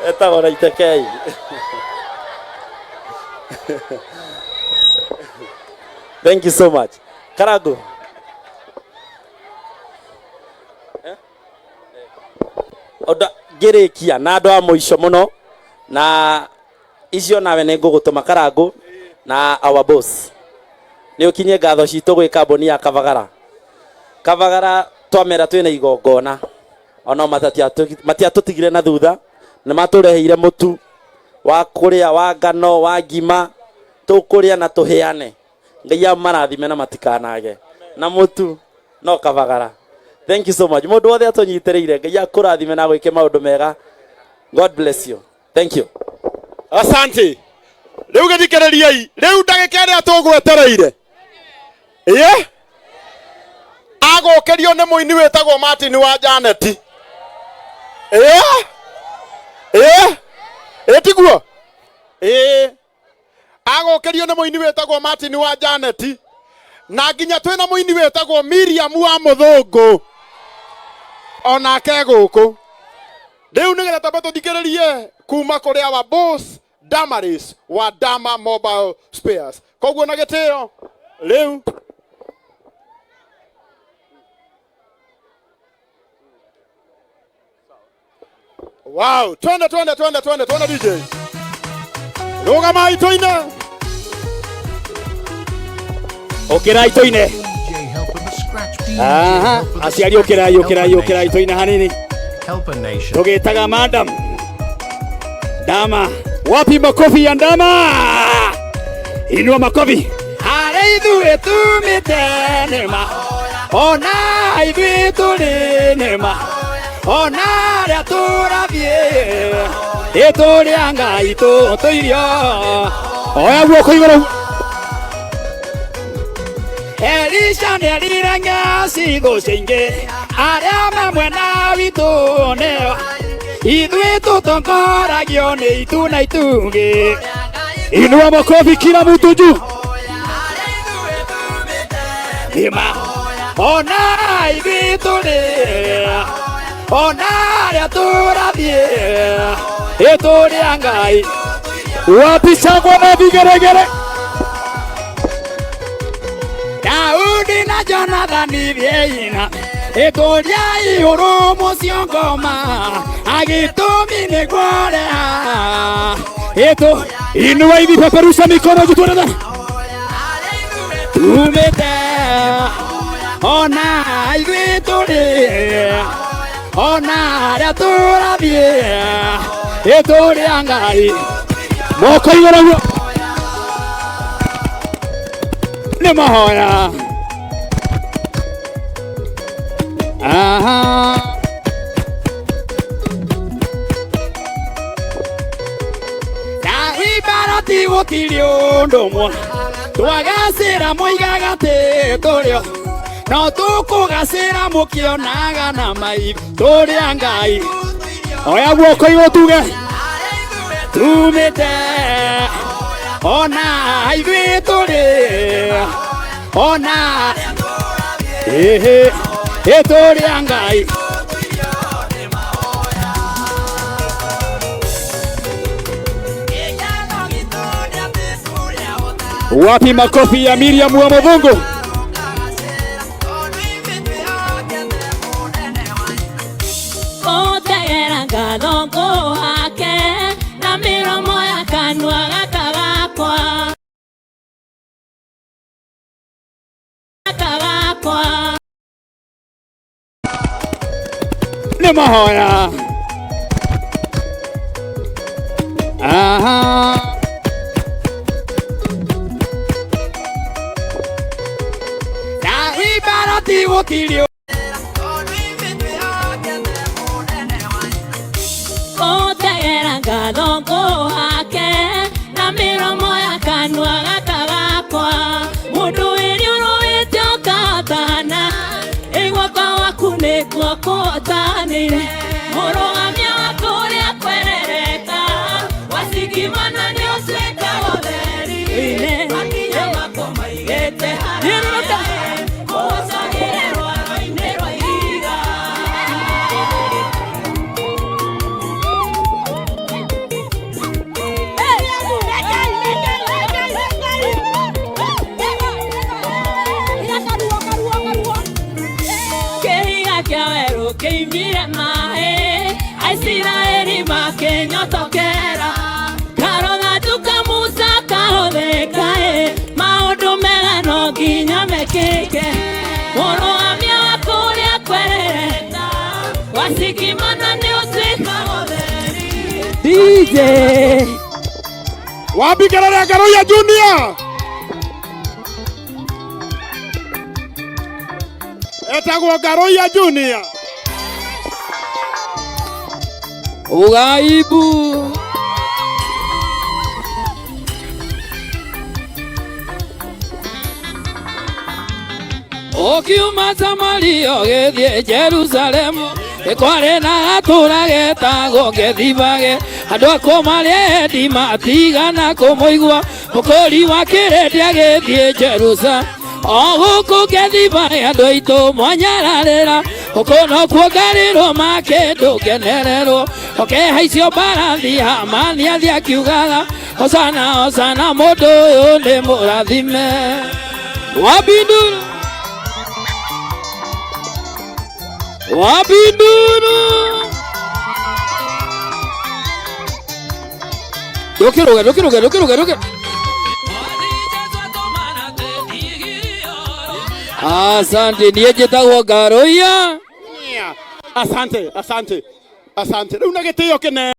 Etagwo Raitekei. Thank you so much. Karagu. Ũndũ ngĩrĩkia na andũ a mũico mũno na icio nawe nĩ ngũgũtũma Karangũ na our boss nĩ ũkinyie ngatho citũ gwĩ kambuni ya Kavagara. Kavagara twamera twĩna igongona ona matiatũtigire na thutha, nĩ matũreheire mũtu wa kũrĩa wa ngano wa ngima tũkũrĩa na tũheane. Ngai amarathime na matikanage na mũtu no Kavagara. Thank you so much. Mũndũ wothe atũnyitĩrĩire, Ngai akũrathime na agwĩke maũndũ mega. God bless you. Thank you. Asante. Rĩu gĩthikĩrĩriei, rĩu ndagĩka ĩrĩa tũgwetereire ĩĩ agũkĩrio nĩ mũini wĩtagwo Martin wa Janet. Ĩĩ ĩĩ ĩĩ tiguo? Ĩĩ agũkĩrio nĩ mũini wĩtagwo Martin wa Janet na nginya twĩna mũini wĩtagwo Miriam wa Mũthũngũ onake gũkũ. Rĩu nĩgetha twambe tũthikĩrĩrie kuma kũrĩ our boss Damaris wa Dama Mobile Spares. Koguo na gĩtĩo rĩu Wow, twende twende twende twende twende DJ. Rũgamai tũine. Ũkĩrai tũine. Aha, aciari ũkĩrai ũkĩrai ũkĩrai tũine hanini. Tũgĩtaga madam. Dama. Wapi makofi ya Ndama? Inua makofi. Harĩ ithuĩ tumĩte nĩma ona ithuĩ tũrĩ nĩma ona arĩa tũrathiĩ ĩtũrĩa Ngai tũtũirio. Oya guoko igũrũ. Elisha nĩerire ng'acithũ ciaingĩ arĩa me mwena witũ nĩo ithuĩ tũtongoragio nĩ itu na itugĩ. Inua makofi kila mtu juu. Ima ona ithuĩ tũrĩ ona arĩa tũrathiĩ ĩtũrĩa Ngai. Wapi shangwe na vigeregere? Daudi na Jonathani thieina ĩtũria igũrũ mũcio ngoma agĩtũmi nĩguo reha ĩtũ. Inua hivi, peperusha mikono juu tuone. Tumĩte ona ithuĩ tũrĩ ona arĩa tũrathiĩ ĩtũrĩa Ngai. Moko igũrũ guo. Nĩ mahoya. Aha. Ibara ti gũtirĩ ũndũ mwa twagacĩra moigaga atĩ tũrĩo no tũkũgacĩra mũkĩonaga na maitho tũrĩa Ngai. Oya guoko igũrũ tuge. Tumĩte ona ithuĩ tũrĩ ona ĩhĩ ĩtũrĩa Ngai. Wapi makofi ya Miriam wa Muvungu? Gũtegera ngatho ngũhake na mĩromo ya kanua gaka gakwa gaka gakwa. Nĩ mahoya. Aha. Na ibara ti gũtirĩ Gũtegera ngatho ngũhake na mĩromo ya kanua gaka gakwa mũndũ wĩrĩ ũrũĩte ũkahotana ĩguoko gwaku nĩkuo kũhotanĩire mũrũgamia wa kũrĩa kwerereka wacikimana nĩ ũtuĩka ũtheri makinya makwa maigĩte haraya kũhocagĩre rwaro-inĩ rwa ihiga. Mana nĩ ũtuĩkaga ũtheri. DJ Wapi kelele ya Ngaruiya Junior? Etagwo Ngaruiya Junior. Ugaibu. Ũkiuma Samaria ũgĩthiĩ Jerusalemu, nĩ na gatũra getagwo Gethibage. Andũ akwo marĩ endi matigana kũmũigua, mũkũri wa kĩrĩndĩ agĩthiĩ Jerusalemu. O gũkũ Gethibage andũ aitũ mwanyararĩra, gũkũ nokuo ngarĩrwo makĩndũ ngenererwo. Ũkehaicio mbarathi Hamani athiĩ akiugaga, Hosana, hosana, mũndũ ũyũ nĩ mũrathime. Wabinduru Wabinduru Ndũkĩrũge, ndũkĩrũge, ndũkĩrũge, ndũkĩ. Asante, niĩ njĩtagwo Ngaruiya. Asante, asante, asante. Rĩu na gĩtĩo kĩnene.